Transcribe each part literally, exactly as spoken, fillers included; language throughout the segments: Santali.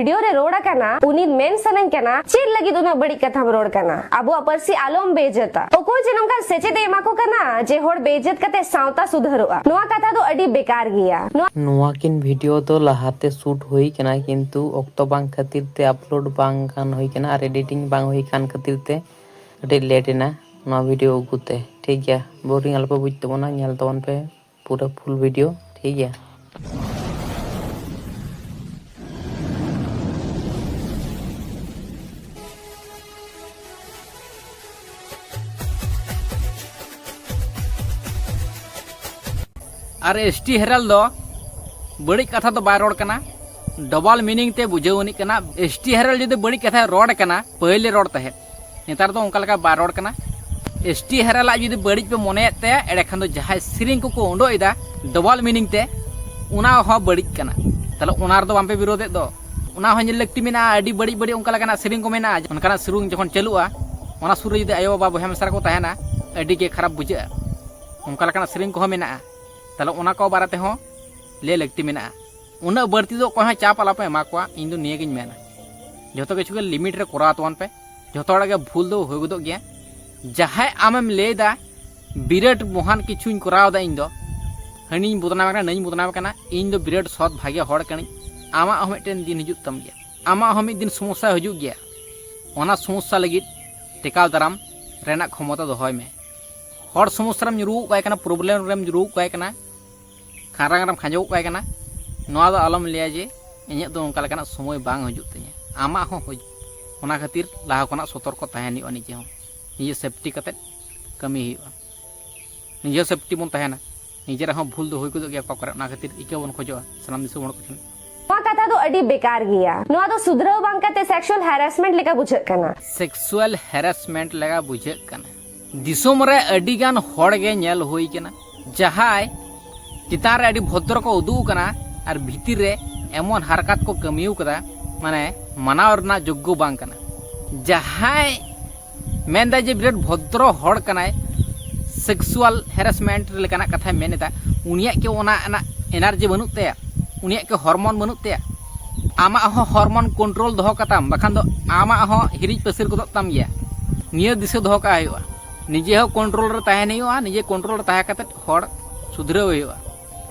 ᱵᱷᱤᱰᱤᱭᱳ ᱨᱮ ᱨᱚᱲ ᱟᱠᱟᱱᱟ, ᱩᱱᱤ ᱢᱮᱱ ᱥᱟᱱᱟᱧ ᱠᱟᱱᱟ, ᱪᱮᱫ ᱞᱟᱹᱜᱤᱫ ᱩᱱᱟᱹᱜ ᱵᱟᱹᱲᱤᱡ ᱠᱟᱛᱷᱟᱢ ᱨᱚᱲ ᱠᱟᱱᱟ? ᱟᱵᱚᱣᱟᱜ ᱯᱟᱹᱨᱥᱤ ᱟᱞᱚᱢ ᱵᱮᱡᱮᱛᱟ᱾ ᱚᱠᱚᱭ ᱡᱮ ᱱᱚᱝᱠᱟᱱ ᱥᱮᱪᱮᱫ ᱮ ᱮᱢᱟ ᱠᱚ ᱠᱟᱱᱟ ᱡᱮ ᱦᱚᱲ ᱵᱮᱡᱮᱛ ᱠᱟᱛᱮ ᱥᱟᱶᱛᱟ ᱥᱩᱫᱷᱟᱹᱨᱚᱜᱼᱟ? ᱱᱚᱣᱟ ᱠᱟᱛᱷᱟ ᱫᱚ ᱟᱹᱰᱤ ᱵᱮᱠᱟᱨ ᱜᱮᱭᱟ᱾ ᱱᱚᱣᱟ ᱱᱚᱣᱟ ᱠᱤᱱ ᱵᱷᱤᱰᱤᱭᱳ ᱫᱚ ᱞᱟᱦᱟᱛᱮ ᱥᱩᱴ ᱦᱩᱭ ᱠᱟᱱᱟ, ᱠᱤᱱᱛᱩ ᱚᱠᱛᱚ ᱵᱟᱝ ᱠᱷᱟᱹᱛᱤᱨ ᱛᱮ ᱟᱯᱞᱳᱰ ᱵᱟᱝ ᱜᱟᱱ ᱦᱩᱭ ᱠᱟᱱᱟ ᱟᱨ ᱮᱰᱤᱴᱤᱝ ᱵᱟᱝ ᱦᱩᱭ ᱠᱟᱱ ᱠᱷᱟᱹᱛᱤᱨ ᱛᱮ ᱠᱟᱹᱴᱤᱡ ᱞᱮᱴ ᱮᱱᱟ ᱱᱚᱣᱟ ᱵᱷᱤᱰᱤᱭᱳ ᱟᱹᱜᱩ ᱛᱮ᱾ ᱴᱷᱤᱠ ᱜᱮᱭᱟ, ᱵᱳᱨᱤᱝ ᱟᱞᱚᱯᱮ ᱵᱩᱡᱽ ᱛᱟᱵᱚᱱᱟ, ᱧᱮᱞ ᱛᱟᱵᱚᱱ ᱯᱮ ᱯᱩᱨᱟᱹ ᱯᱷᱩᱞ ᱵᱷᱤᱰᱤᱭᱳ᱾ ᱴᱷᱤᱠ ᱜᱮᱭᱟ᱾ ᱟᱨ ᱮᱥ ᱴᱤ ᱦᱮᱨᱟᱞ ᱫᱚ ᱵᱟᱹᱲᱤᱡ ᱠᱟᱛᱷᱟ ᱫᱚ ᱵᱟᱭ ᱨᱚᱲ ᱠᱟᱱᱟ, ᱰᱚᱵᱚᱞ ᱢᱤᱱᱤᱝ ᱛᱮ ᱵᱩᱡᱷᱟᱹᱣ ᱟᱹᱱᱤᱡ ᱠᱟᱱᱟ᱾ ᱮᱥ ᱴᱤ ᱦᱮᱨᱟᱞ ᱡᱩᱫᱤ ᱵᱟᱹᱲᱤᱡ ᱠᱟᱛᱷᱟᱭ ᱨᱚᱲ ᱠᱟᱱᱟ, ᱯᱟᱹᱦᱤᱞᱮ ᱨᱚᱲ ᱛᱟᱦᱮᱸᱫ, ᱱᱮᱛᱟᱨ ᱫᱚ ᱚᱱᱠᱟ ᱞᱮᱠᱟ ᱵᱟᱭ ᱨᱚᱲ ᱠᱟᱱᱟ᱾ ᱮᱥ ᱴᱤ ᱦᱮᱨᱟᱞᱟᱜ ᱡᱩᱫᱤ ᱵᱟᱹᱲᱤᱡ ᱯᱮ ᱢᱚᱱᱮᱭᱮᱫ ᱛᱟᱭᱟ, ᱮᱸᱰᱮᱠᱷᱟᱱ ᱫᱚ ᱡᱟᱦᱟᱸᱭ ᱥᱮᱨᱮᱧ ᱠᱚᱠᱚ ᱩᱰᱩᱠ ᱮᱫᱟ ᱰᱚᱵᱚᱞ ᱢᱤᱱᱤᱝ ᱛᱮ, ᱚᱱᱟ ᱦᱚᱸ ᱵᱟᱹᱲᱤᱡ ᱠᱟᱱᱟ᱾ ᱛᱟᱦᱞᱮ ᱚᱱᱟ ᱨᱮᱫᱚ ᱵᱟᱝᱯᱮ ᱵᱤᱨᱳᱫᱮᱫ ᱫᱚ? ᱚᱱᱟ ᱦᱚᱸ ᱧᱮᱞ ᱞᱟᱹᱠᱛᱤ ᱢᱮᱱᱟᱜᱼᱟ᱾ ᱟᱹᱰᱤ ᱵᱟᱹᱲᱤᱡ ᱵᱟᱹᱲᱤᱡ ᱚᱱᱠᱟ ᱞᱮᱠᱟᱱᱟᱜ ᱥᱮᱨᱮᱧ ᱠᱚ ᱢᱮᱱᱟᱜᱼᱟ, ᱚᱱᱠᱟᱱᱟᱜ ᱥᱮᱨᱮᱧ ᱡᱚᱠᱷᱚᱱ ᱪᱟᱹᱞᱩᱜᱼᱟ, ᱚᱱᱟ ᱥᱩᱨ ᱨᱮ ᱡᱩᱫᱤ ᱟᱭᱳᱼᱵᱟᱵᱟ ᱵᱚᱭᱦᱟ ᱢᱤᱥᱨᱟ ᱠᱚ ᱛᱟᱦᱮᱱᱟ, ᱟᱹᱰᱤ ᱜᱮ ᱠᱷᱟᱨᱟᱯ ᱵᱩᱡᱷᱟᱹᱜᱼᱟ᱾ ᱚᱱᱠᱟ ᱞᱮᱠᱟᱱᱟᱜ ᱥᱮᱨᱮᱧ ᱠᱚᱦᱚᱸ ᱢᱮᱱᱟᱜᱼᱟ᱾ ᱛᱟᱦᱞᱮ ᱚᱱᱟ ᱠᱚ ᱵᱟᱨᱮ ᱛᱮᱦᱚᱸ ᱞᱟᱹᱭ ᱞᱟᱹᱠᱛᱤ ᱢᱮᱱᱟᱜᱼᱟ᱾ ᱩᱱᱟᱹᱜ ᱵᱟᱹᱲᱛᱤ ᱫᱚ ᱚᱠᱚᱭ ᱦᱚᱸ ᱪᱟᱯ ᱟᱞᱚᱯᱮ ᱮᱢᱟ ᱠᱚᱣᱟ᱾ ᱤᱧ ᱫᱚ ᱱᱤᱭᱟᱹ ᱜᱤᱧ ᱢᱮᱱᱟ, ᱡᱷᱚᱛᱚ ᱠᱤᱪᱷᱩ ᱜᱮ ᱞᱤᱢᱤᱴ ᱨᱮ ᱠᱚᱨᱟᱣ ᱛᱟᱵᱚᱱ ᱯᱮ᱾ ᱡᱷᱚᱛᱚ ᱦᱚᱲᱟᱜ ᱜᱮ ᱵᱷᱩᱞ ᱫᱚ ᱦᱩᱭ ᱜᱚᱫᱚᱜ ᱜᱮᱭᱟ᱾ ᱡᱟᱦᱟᱸᱭ ᱟᱢᱮᱢ ᱞᱟᱹᱭᱫᱟ ᱵᱤᱨᱟᱴ ᱢᱚᱦᱟᱱ ᱠᱤᱪᱷᱩᱧ ᱠᱚᱨᱟᱣ ᱮᱫᱟ, ᱤᱧ ᱫᱚ ᱦᱟᱹᱱᱤᱧ ᱵᱚᱫᱱᱟᱢ ᱠᱟᱱᱟ, ᱱᱟᱹᱧ ᱵᱚᱫᱱᱟᱢ ᱠᱟᱱᱟ, ᱤᱧ ᱫᱚ ᱵᱤᱨᱟᱴ ᱥᱚᱛ ᱵᱷᱟᱜᱮ ᱦᱚᱲ ᱠᱟᱹᱱᱟᱹᱧ, ᱟᱢᱟᱜ ᱦᱚᱸ ᱢᱤᱫᱴᱮᱱ ᱫᱤᱱ ᱦᱤᱡᱩᱜ ᱛᱟᱢ ᱜᱮᱭᱟ, ᱟᱢᱟᱜ ᱦᱚᱸ ᱢᱤᱫ ᱫᱤᱱ ᱥᱚᱢᱚᱥᱥᱟ ᱦᱤᱡᱩᱜ ᱜᱮᱭᱟ᱾ ᱚᱱᱟ ᱥᱚᱢᱚᱥᱥᱟ ᱞᱟᱹᱜᱤᱫ ᱴᱮᱠᱟᱣ ᱫᱟᱨᱟᱢ ᱨᱮᱱᱟᱜ ᱠᱷᱚᱢᱚᱛᱟ ᱫᱚᱦᱚᱭ ᱢᱮ᱾ ᱦᱚᱲ ᱥᱚᱢᱚᱥᱥᱟ ᱨᱮᱢ ᱧᱩᱨᱩ ᱠᱟᱭ ᱠᱟᱱᱟ, ᱯᱨᱚᱵᱞᱮᱢ ᱨᱮᱢ ᱧᱩᱨᱩ ᱠᱟᱭ ᱠᱟᱱᱟ, ᱠᱷᱟᱸᱨᱟᱝ ᱨᱮᱢ ᱠᱷᱟᱸᱡᱚ ᱠᱟᱭ ᱠᱟᱱᱟ, ᱱᱚᱣᱟ ᱫᱚ ᱟᱞᱚᱢ ᱞᱟᱹᱭᱟ ᱡᱮ ᱤᱧᱟᱹᱜ ᱫᱚ ᱚᱱᱠᱟ ᱞᱮᱠᱟᱱᱟᱜ ᱥᱚᱢᱚᱭ ᱵᱟᱝ ᱦᱤᱡᱩᱜ ᱛᱤᱧᱟᱹ᱾ ᱟᱢᱟᱜ ᱦᱚᱸ ᱦᱤᱡᱩᱜ᱾ ᱚᱱᱟ ᱠᱷᱟᱹᱛᱤᱨ ᱞᱟᱦᱟ ᱠᱷᱚᱱᱟᱜ ᱥᱚᱛᱚᱨᱠᱚ ᱛᱟᱦᱮᱱ ᱦᱩᱭᱩᱜᱼᱟ᱾ ᱱᱤᱡᱮ ᱦᱚᱸ ᱱᱤᱡᱮ ᱥᱮᱯᱴᱤ ᱠᱟᱛᱮᱫ ᱠᱟᱹᱢᱤ ᱦᱩᱭᱩᱜᱼᱟ᱾ ᱱᱤᱡᱮ ᱥᱮᱯᱴᱤ ᱵᱚᱱ ᱛᱟᱦᱮᱱᱟ, ᱱᱤᱡᱮᱨᱟᱜ ᱦᱚᱸ ᱵᱷᱩᱞ ᱫᱚ ᱦᱩᱭ ᱜᱚᱫᱚᱜ ᱜᱮᱭᱟ ᱚᱠᱟ ᱠᱚᱨᱮ᱾ ᱚᱱᱟ ᱠᱷᱟᱹᱛᱤᱨ ᱤᱠᱟᱹ ᱵᱚᱱ ᱠᱷᱚᱡᱚᱜᱼᱟ ᱥᱟᱱᱟᱢ ᱫᱤᱥᱚᱢ ᱦᱚᱲ ᱠᱚ ᱴᱷᱮᱱ᱾ ᱱᱚᱣᱟ ᱠᱟᱛᱷᱟ ᱫᱚ ᱟᱹᱰᱤ ᱵᱮᱠᱟᱨ ᱜᱮᱭᱟ᱾ ᱱᱚᱣᱟ ᱫᱚ ᱥᱩᱫᱷᱨᱟᱹᱣ ᱵᱟᱝ ᱠᱟᱛᱮ ᱥᱮᱠᱥᱩᱣᱟᱞ ᱦᱮᱨᱟᱥᱢᱮᱱᱴ ᱞᱮᱠᱟ ᱵᱩᱡᱷᱟᱹᱜ ᱠᱟᱱᱟ᱾ ᱥᱮᱠᱥᱩᱣᱟᱞ ᱦᱮᱨᱟᱥᱢᱮᱱᱴ ᱞᱮᱠᱟ ᱵᱩᱡᱷᱟᱹᱜ ᱠᱟᱱᱟ᱾ ᱫᱤᱥᱚᱢ ᱨᱮ ᱟᱹᱰᱤ ᱜᱟᱱ ᱦᱚᱲ ᱜᱮ ᱧᱮᱞ ᱦᱩᱭ ᱠᱟᱱᱟ, ᱡᱟᱦᱟᱸᱭ ᱪᱮᱛᱟᱱ ᱨᱮ ᱟᱹᱰᱤ ᱵᱷᱚᱫᱨᱚ ᱠᱚ ᱩᱫᱩᱜ ᱟᱠᱟᱱᱟ ᱟᱨ ᱵᱷᱤᱛᱤᱨ ᱨᱮ ᱮᱢᱚᱱ ᱦᱟᱨᱠᱟᱛ ᱠᱚ ᱠᱟᱹᱢᱤ ᱟᱠᱟᱫᱟ, ᱢᱟᱱᱮ ᱢᱟᱱᱟᱣ ᱨᱮᱱᱟᱜ ᱡᱳᱜᱽᱜᱚ ᱵᱟᱝ ᱠᱟᱱᱟ᱾ ᱡᱟᱦᱟᱸᱭ ᱢᱮᱱᱫᱟᱭ ᱡᱮ ᱵᱤᱨᱟᱴ ᱵᱷᱚᱫᱨᱚ ᱦᱚᱲ ᱠᱟᱱᱟᱭ, ᱥᱮᱠᱥᱩᱣᱟᱞ ᱦᱮᱨᱟᱥᱢᱮᱱᱴ ᱞᱮᱠᱟᱱᱟᱜ ᱠᱟᱛᱷᱟᱭ ᱢᱮᱱ ᱮᱫᱟ, ᱩᱱᱤᱭᱟᱜ ᱠᱤ ᱚᱱᱟ ᱨᱮᱱᱟᱜ ᱮᱱᱟᱨᱡᱤ ᱵᱟᱹᱱᱩᱜ ᱛᱟᱭᱟ? ᱩᱱᱤᱭᱟᱜ ᱠᱤ ᱦᱚᱨᱢᱚᱱ ᱵᱟᱹᱱᱩᱜ ᱛᱟᱭᱟ? ᱟᱢᱟᱜ ᱦᱚᱸ ᱦᱚᱨᱢᱚᱱ ᱠᱚᱱᱴᱨᱳᱞ ᱫᱚᱦᱚ ᱠᱟᱛᱟᱢ, ᱵᱟᱠᱷᱟᱱ ᱫᱚ ᱟᱢᱟᱜ ᱦᱚᱸ ᱦᱤᱨᱤᱡ ᱯᱟᱹᱥᱤᱨ ᱜᱚᱫᱚᱜ ᱛᱟᱢ ᱜᱮᱭᱟ᱾ ᱱᱤᱭᱟᱹ ᱫᱤᱥᱟᱹ ᱫᱚᱦᱚ ᱠᱟᱜ ᱦᱩᱭᱩᱜᱼᱟ, ᱱᱤᱡᱮ ᱦᱚᱸ ᱠᱚᱱᱴᱨᱳᱞ ᱨᱮ ᱛᱟᱦᱮᱱ ᱦᱩᱭᱩᱜᱼᱟ, ᱱᱤᱡᱮ ᱠᱚᱱᱴᱨᱳᱞ ᱨᱮ ᱛᱟᱦᱮᱸ ᱠᱟᱛᱮ ᱦᱚᱲ ᱥᱩᱫᱷᱨᱟᱹᱣ ᱦᱩᱭᱩᱜᱼᱟ᱾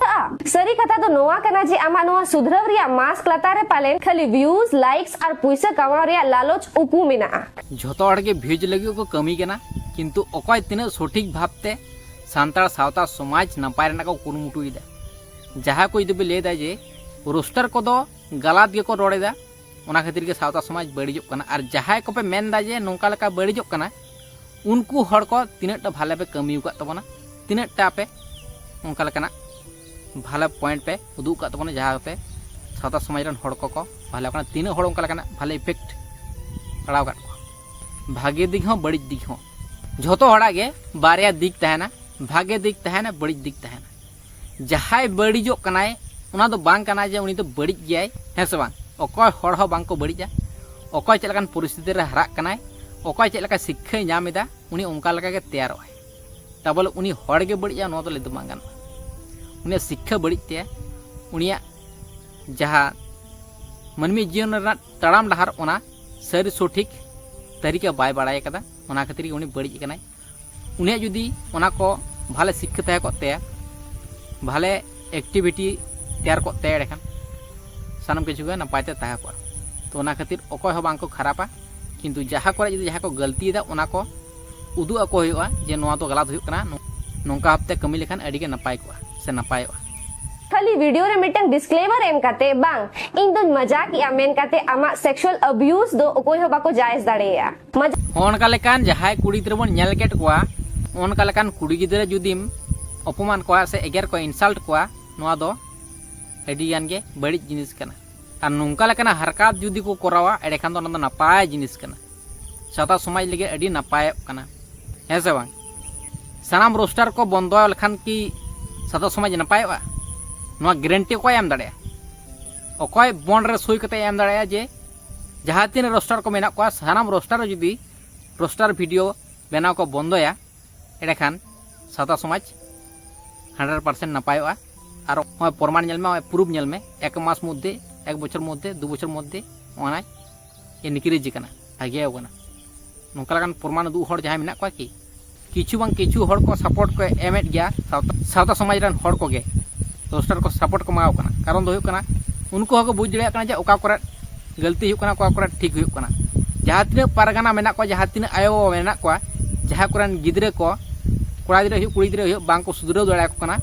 ᱥᱟᱹᱨᱤ ᱠᱟᱛᱷᱟ ᱫᱚ ᱱᱚᱣᱟ ᱠᱟᱱᱟ ᱡᱮ ᱟᱢᱟᱜ ᱱᱚᱣᱟ ᱥᱩᱫᱷᱨᱟᱹᱣ ᱨᱮᱭᱟᱜ ᱢᱟᱥᱠ ᱞᱟᱛᱟᱨ ᱨᱮ ᱯᱟᱞᱮᱱ ᱠᱷᱟᱹᱞᱤ ᱵᱷᱤᱭᱩᱡᱽ, ᱞᱟᱭᱤᱠᱥ ᱟᱨ ᱯᱩᱭᱥᱟᱹ ᱠᱟᱢᱟᱣ ᱨᱮᱭᱟᱜ ᱞᱟᱞᱚᱪ ᱩᱠᱩ ᱢᱮᱱᱟᱜᱼᱟ᱾ ᱡᱷᱚᱛᱚ ᱦᱚᱲ ᱜᱮ ᱵᱷᱤᱭᱩᱡᱽ ᱞᱟᱹᱜᱤᱫ ᱠᱚ ᱠᱟᱹᱢᱤ ᱠᱟᱱᱟ, ᱠᱤᱱᱛᱩ ᱚᱠᱚᱭ ᱛᱤᱱᱟᱹᱜ ᱥᱚᱴᱷᱤᱠ ᱵᱷᱟᱵᱽᱛᱮ ᱥᱟᱱᱛᱟᱲ ᱥᱟᱶᱛᱟ ᱥᱚᱢᱟᱡᱽ ᱱᱟᱯᱟᱭ ᱨᱮᱱᱟᱜ ᱠᱚ ᱠᱩᱨᱩᱢᱩᱴᱩᱭᱮᱫᱟ? ᱡᱟᱦᱟᱸ ᱠᱚ ᱡᱩᱫᱤ ᱯᱮ ᱞᱟᱹᱭᱫᱟ ᱡᱮ ᱨᱳᱥᱴᱟᱨ ᱠᱚᱫᱚ ᱜᱟᱞᱟᱛ ᱜᱮᱠᱚ ᱨᱚᱲᱮᱫᱟ, ᱚᱱᱟ ᱠᱷᱟᱹᱛᱤᱨ ᱜᱮ ᱥᱟᱶᱛᱟ ᱥᱚᱢᱟᱡᱽ ᱵᱟᱹᱲᱤᱡᱚᱜ ᱠᱟᱱᱟ, ᱟᱨ ᱡᱟᱦᱟᱸᱭ ᱠᱚᱯᱮ ᱢᱮᱱᱫᱟ ᱡᱮ ᱱᱚᱝᱠᱟ ᱞᱮᱠᱟ ᱵᱟᱹᱲᱤᱡᱚᱜ ᱠᱟᱱᱟ, ᱩᱱᱠᱩ ᱦᱚᱲ ᱠᱚ ᱛᱤᱱᱟᱹᱜ ᱴᱟ ᱵᱷᱟᱞᱮ ᱯᱮ ᱠᱟᱹᱢᱤ ᱟᱠᱟᱫ ᱛᱟᱵᱚᱱᱟ, ᱛᱤᱱᱟᱹᱜ ᱴᱟ ᱯᱮ ᱚᱱᱠᱟ ᱞᱮᱠᱟᱱᱟᱜ ᱵᱷᱟᱞᱮ ᱯᱚᱭᱮᱱᱴ ᱯᱮ ᱩᱫᱩᱜ ᱟᱠᱟᱫ ᱛᱟᱵᱚᱱᱟ, ᱡᱟᱦᱟᱸ ᱛᱮ ᱥᱟᱶᱛᱟ ᱥᱚᱢᱟᱡᱽ ᱨᱮᱱ ᱦᱚᱲ ᱠᱚᱠᱚ ᱵᱷᱟᱞᱮ ᱠᱟᱱᱟ, ᱛᱤᱱᱟᱹᱜ ᱦᱚᱲ ᱚᱱᱠᱟ ᱞᱮᱠᱟᱱᱟᱜ ᱵᱷᱟᱞᱮ ᱤᱯᱷᱮᱠᱴ ᱯᱟᱲᱟᱣ ᱟᱠᱟᱫ ᱠᱚᱣᱟ᱾ ᱵᱷᱟᱜᱮ ᱫᱤᱠ ᱦᱚᱸ ᱵᱟᱹᱲᱤᱡ ᱫᱤᱠ ᱦᱚᱸ, ᱡᱷᱚᱛᱚ ᱦᱚᱲᱟᱜ ᱜᱮ ᱵᱟᱨᱭᱟ ᱫᱤᱠ ᱛᱟᱦᱮᱱᱟ, ᱵᱷᱟᱜᱮ ᱫᱤᱠ ᱛᱟᱦᱮᱱᱟ, ᱵᱟᱹᱲᱤᱡ ᱫᱤᱠ ᱛᱟᱦᱮᱱᱟ᱾ ᱡᱟᱦᱟᱸᱭ ᱵᱟᱹᱲᱤᱡᱚᱜ ᱠᱟᱱᱟᱭ, ᱚᱱᱟ ᱫᱚ ᱵᱟᱝ ᱠᱟᱱᱟ ᱡᱮ ᱩᱱᱤ ᱫᱚ ᱵᱟᱹᱲᱤᱡ ᱜᱮᱭᱟᱭ, ᱦᱮᱸ ᱥᱮ ᱵᱟᱝ? ᱚᱠᱚᱭ ᱦᱚᱲ ᱦᱚᱸ ᱵᱟᱝ ᱠᱚ ᱵᱟᱹᱲᱤᱡᱟ᱾ ᱚᱠᱚᱭ ᱪᱮᱫ ᱞᱮᱠᱟᱱ ᱯᱚᱨᱤᱥᱛᱷᱤᱛᱤ ᱨᱮ ᱦᱟᱨᱟᱜ ᱠᱟᱱᱟᱭ, ᱚᱠᱚᱭ ᱪᱮᱫ ᱞᱮᱠᱟ ᱥᱤᱠᱠᱷᱟᱭ ᱧᱟᱢ ᱮᱫᱟ, ᱩᱱᱤ ᱚᱱᱠᱟ ᱞᱮᱠᱟ ᱜᱮ ᱛᱮᱭᱟᱨᱚᱜ ᱟᱭ᱾ ᱛᱟ ᱵᱚᱞᱮ ᱩᱱᱤ ᱦᱚᱲ ᱜᱮ ᱵᱟᱹᱲᱤᱡᱟ, ᱱᱚᱣᱟ ᱫᱚ ᱞᱟᱹᱭ ᱫᱚ ᱵᱟᱝ ᱜᱟᱱᱚᱜᱼᱟ᱾ ᱩᱱᱤᱭᱟᱜ ᱥᱤᱠᱠᱷᱟ ᱵᱟᱹᱲᱤᱡ ᱛᱟᱭᱟ, ᱩᱱᱤᱭᱟᱜ ᱡᱟᱦᱟᱸ ᱢᱟᱹᱱᱢᱤ ᱡᱤᱭᱚᱱ ᱨᱮᱱᱟᱜ ᱛᱟᱲᱟᱢ ᱰᱟᱦᱟᱨ, ᱚᱱᱟ ᱥᱟᱹᱨᱤ ᱥᱚᱴᱷᱤᱠ ᱛᱟᱹᱨᱤᱠᱟ ᱵᱟᱭ ᱵᱟᱲᱟᱭ ᱟᱠᱟᱫᱟ, ᱚᱱᱟ ᱠᱷᱟᱹᱛᱤᱨ ᱜᱮ ᱩᱱᱤ ᱵᱟᱹᱲᱤᱡ ᱟᱠᱟᱱᱟᱭ᱾ ᱩᱱᱤᱭᱟᱜ ᱡᱩᱫᱤ ᱚᱱᱟ ᱠᱚ ᱵᱷᱟᱞᱮ ᱥᱤᱠᱠᱷᱟ ᱛᱟᱦᱮᱸ ᱠᱚᱜ ᱛᱟᱭᱟ, ᱵᱷᱟᱞᱮ ᱮᱠᱴᱤᱵᱷᱤᱴᱤ ᱛᱮᱭᱟᱨ ᱠᱚᱜ ᱛᱟᱭᱟ, ᱮᱸᱰᱮᱠᱷᱟᱱ ᱥᱟᱱᱟᱢ ᱠᱤᱪᱷᱩ ᱜᱮ ᱱᱟᱯᱟᱭ ᱛᱮ ᱛᱟᱦᱮᱸ ᱠᱚᱜᱼᱟ᱾ ᱛᱚ ᱚᱱᱟ ᱠᱷᱟᱹᱛᱤᱨ ᱚᱠᱚᱭ ᱦᱚᱸ ᱵᱟᱝ ᱠᱚ ᱠᱷᱟᱨᱟᱯᱟ, ᱠᱤᱱᱛᱩ ᱡᱟᱦᱟᱸ ᱠᱚᱨᱮ ᱡᱩᱫᱤ ᱡᱟᱦᱟᱸᱭ ᱠᱚ ᱜᱟᱹᱞᱛᱤᱭᱮᱫᱟ, ᱚᱱᱟ ᱠᱚ ᱩᱫᱩᱜ ᱟᱠᱚ ᱦᱩᱭᱩᱜᱼᱟ ᱡᱮ ᱱᱚᱣᱟ ᱫᱚ ᱜᱟᱞᱟᱛ ᱦᱩᱭᱩᱜ ᱠᱟᱱᱟ, ᱱᱚ-, ᱱᱚᱝᱠᱟ ᱵᱷᱟᱵᱛᱮ ᱠᱟᱹᱢᱤ ᱞᱮᱠᱷᱟᱱ ᱟᱹᱰᱤ ᱜᱮ ᱱᱟᱯᱟᱭ ᱠᱚᱜᱼᱟ ᱥᱮ ᱱᱟᱯᱟᱭᱚᱜᱼᱟ᱾ ᱠᱷᱟᱹᱞᱤ ᱵᱷᱤᱰᱤᱭᱳ ᱨᱮ ᱢᱤᱫᱴᱟᱝ ᱰᱤᱥᱠᱞᱮᱢᱟᱨ ᱮᱢ ᱠᱟᱛᱮ, ᱵᱟᱝ, ᱤᱧ ᱫᱚᱧ ᱢᱟᱡᱟᱠ ᱮᱜᱼᱟ ᱢᱮᱱ ᱠᱟᱛᱮ ᱟᱢᱟᱜ ᱥᱮᱠᱥᱩᱣᱟᱞ ᱟᱵᱤᱭᱩᱡᱽ ᱫᱚ ᱚᱠᱚᱭ ᱦᱚᱸ ᱵᱟᱠᱚ ᱡᱟᱭᱮᱡᱽ ᱫᱟᱲᱮᱭᱟᱜᱼᱟ᱾ ᱢᱟᱡᱟᱠ ᱦᱚᱸ ᱚᱱᱠᱟ ᱞᱮᱠᱟᱱ ᱡᱟᱦᱟᱸᱭ ᱠᱩᱲᱤ ᱜᱤᱫᱽᱨᱟᱹ ᱵᱚᱱ ᱧᱮᱞ ᱠᱮᱫ ᱠᱚᱣᱟ, ᱚᱱᱠᱟ ᱞᱮᱠᱟᱱ ᱠᱩᱲᱤ ᱜᱤᱫᱽᱨᱟᱹ ᱡᱩᱫᱤᱢ ᱚᱯᱚᱢᱟᱱ ᱠᱚᱣᱟ ᱥᱮ ᱮᱜᱮᱨ ᱠᱚᱣᱟ, ᱤᱱᱥᱟᱞᱴ ᱠᱚᱣᱟ, ᱱᱚᱣᱟ ᱫᱚ ᱟᱹᱰᱤ ᱜᱟᱱ ᱜᱮ ᱵᱟᱹᱲᱤᱡ ᱡᱤᱱᱤᱥ ᱠᱟᱱᱟ᱾ ᱟᱨ ᱱᱚᱝᱠᱟ ᱞᱮᱠᱟᱱᱟᱜ ᱦᱟᱨᱠᱟᱛ ᱡᱩᱫᱤ ᱠᱚ ᱠᱚᱨᱟᱣᱟ, ᱮᱸᱰᱮᱠᱷᱟᱱ ᱫᱚ ᱚᱱᱟ ᱫᱚ ᱱᱟᱯᱟᱭ ᱡᱤᱱᱤᱥ ᱠᱟᱱᱟ, ᱥᱟᱶᱛᱟ ᱥᱚᱢᱟᱡᱽ ᱞᱟᱹᱜᱤᱫ ᱟᱹᱰᱤ ᱱᱟᱯᱟᱭᱚᱜ ᱠᱟᱱᱟ, ᱦᱮᱸ ᱥᱮ ᱵᱟᱝ? ᱥᱟᱱᱟᱢ ᱨᱳᱥᱴᱟᱨ ᱠᱚ ᱵᱚᱱᱫᱚ ᱞᱮᱠᱷᱟᱱ ᱠᱤ ᱥᱟᱶᱛᱟ ᱥᱚᱢᱟᱡᱽ ᱱᱟᱯᱟᱭᱚᱜᱼᱟ? ᱱᱚᱣᱟ ᱜᱮᱨᱮᱱᱴᱤ ᱚᱠᱚᱭ ᱮᱢ ᱫᱟᱲᱮᱭᱟᱜᱼᱟ? ᱚᱠᱚᱭ ᱵᱚᱱᱰ ᱨᱮ ᱥᱳᱭ ᱠᱟᱛᱮ ᱮᱢ ᱫᱟᱲᱮᱭᱟᱜᱼᱟ ᱡᱮ ᱡᱟᱦᱟᱸ ᱛᱤᱱᱟᱹᱜ ᱨᱳᱥᱴᱟᱨ ᱠᱚ ᱢᱮᱱᱟᱜ ᱠᱚᱣᱟ, ᱥᱟᱱᱟᱢ ᱨᱳᱥᱴᱟᱨ ᱡᱩᱫᱤ ᱨᱳᱥᱴᱟᱨ ᱵᱷᱤᱰᱤᱭᱳ ᱵᱮᱱᱟᱣ ᱠᱚ ᱵᱚᱱᱫᱚᱭᱟ, ᱮᱸᱰᱮᱠᱷᱟᱱ ᱥᱟᱶᱛᱟ ᱥᱚᱢᱟᱡᱽ ᱦᱟᱱᱰᱨᱮᱰ ᱯᱟᱨᱥᱮᱱᱴ ᱱᱟᱯᱟᱭᱚᱜᱼᱟ᱾ ᱟᱨ ᱱᱚᱜᱼᱚᱭ ᱯᱨᱚᱢᱟᱱ ᱧᱮᱞ ᱢᱮ, ᱱᱚᱜᱼᱚᱭ ᱯᱨᱩᱯᱷ ᱧᱮᱞ ᱢᱮ, ᱮᱠ ᱢᱟᱥ ᱢᱚᱫᱽᱫᱷᱮ ᱮᱠ ᱵᱚᱪᱷᱚᱨ ᱢᱚᱫᱽᱫᱷᱮ, ᱫᱩ ᱵᱚᱪᱷᱚᱨ ᱢᱚᱫᱽᱫᱷᱮ ᱚᱱᱟᱭ ᱮᱱᱠᱨᱮᱡᱽ ᱠᱟᱱᱟ, ᱵᱷᱟᱜᱮ ᱠᱟᱱᱟ᱾ ᱱᱚᱝᱠᱟ ᱞᱮᱠᱟᱱ ᱯᱨᱚᱢᱟᱱ ᱩᱫᱩᱜ ᱦᱚᱲ ᱡᱟᱦᱟᱸᱭ ᱢᱮᱱᱟᱜ ᱠᱚᱣᱟ ᱠᱤ? ᱠᱤᱪᱷᱩ ᱵᱟᱝ ᱠᱤᱪᱷᱩ ᱦᱚᱲ ᱠᱚ ᱥᱟᱯᱳᱨᱴ ᱠᱚ ᱮᱢᱮᱫ ᱜᱮᱭᱟ ᱥᱟᱶᱛᱟ, ᱥᱟᱶᱛᱟ ᱥᱚᱢᱟᱡᱽ ᱨᱮᱱ ᱦᱚᱲ ᱠᱚᱜᱮ᱾ ᱨᱳᱥᱴᱟᱨ ᱠᱚ ᱥᱟᱯᱳᱨᱴ ᱠᱚ ᱮᱢᱟᱣ ᱠᱟᱱᱟ᱾ ᱠᱟᱨᱚᱱ ᱫᱚ ᱦᱩᱭᱩᱜ ᱠᱟᱱᱟ, ᱩᱱᱠᱩ ᱦᱚᱸᱠᱚ ᱵᱩᱡᱽ ᱫᱟᱲᱮᱭᱟᱜ ᱠᱟᱱᱟ ᱡᱮ ᱚᱠᱟ ᱠᱚᱨᱮ ᱜᱟᱹᱞᱛᱤ ᱦᱩᱭᱩᱜ ᱠᱟᱱᱟ, ᱚᱠᱟ ᱠᱚᱨᱮ ᱴᱷᱤᱠ ᱦᱩᱭᱩᱜ ᱠᱟᱱᱟ᱾ ᱡᱟᱦᱟᱸ ᱛᱤᱱᱟᱹᱜ ᱯᱟᱨᱜᱟᱱᱟ ᱢᱮᱱᱟᱜ ᱠᱚᱣᱟ, ᱡᱟᱦᱟᱸ ᱛᱤᱱᱟᱹᱜ ᱟᱭᱳ ᱵᱟᱵᱟ ᱢᱮᱱᱟᱜ ᱠᱚᱣᱟ, ᱡᱟᱦᱟᱸ ᱠᱚᱨᱮᱱ ᱜᱤᱫᱽᱨᱟᱹ ᱠᱚ, ᱠᱚᱲᱟ ᱜᱤᱫᱽᱨᱟᱹ ᱦᱩᱭᱩᱜ, ᱠᱩᱲᱤ ᱜᱤᱫᱽᱨᱟᱹ ᱦᱩᱭᱩᱜ, ᱵᱟᱝ ᱠᱚ ᱥᱩᱫᱷᱨᱟᱹᱣ ᱫᱟᱲᱮᱭᱟᱠᱚ ᱠᱟᱱᱟ,